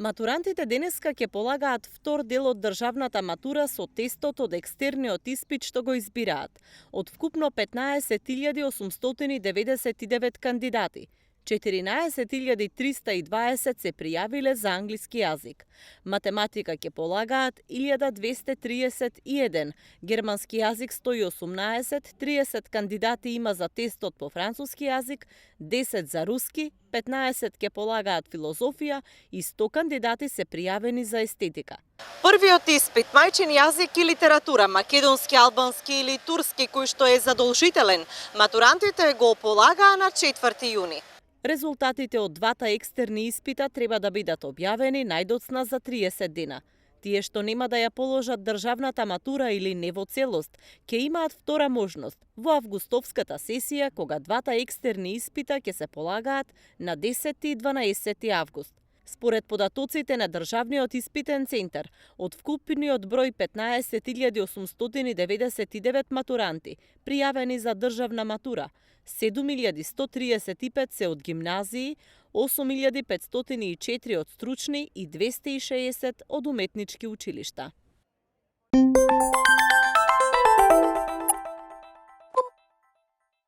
Матурантите денеска ќе полагаат втор дел од државната матура со тестот од екстерниот испит што го избираат. Од вкупно 15.899 кандидати, 14.320 се пријавиле за англиски јазик. Математика ќе полагаат 1231, германски јазик 118, 30 кандидати има за тестот по француски јазик, 10 за руски, 15 ќе полагаат филозофија и 100 кандидати се пријавени за естетика. Првиот испит, мајчин јазик и литература, македонски, албански или турски, кој што е задолжителен, матурантите го полагаа на 4 јуни. Резултатите од двата екстерни испита треба да бидат објавени најдоцна за 30 дена. Тие што нема да ја положат државната матура или не во целост, ќе имаат втора можност во августовската сесија, кога двата екстерни испита ќе се полагаат на 10 и 12 август. Според податоците на Државниот испитен центар, од вкупниот број 15.899 матуранти пријавени за државна матура, 7.135 се од гимназии, 8.504 од стручни и 260 од уметнички училишта.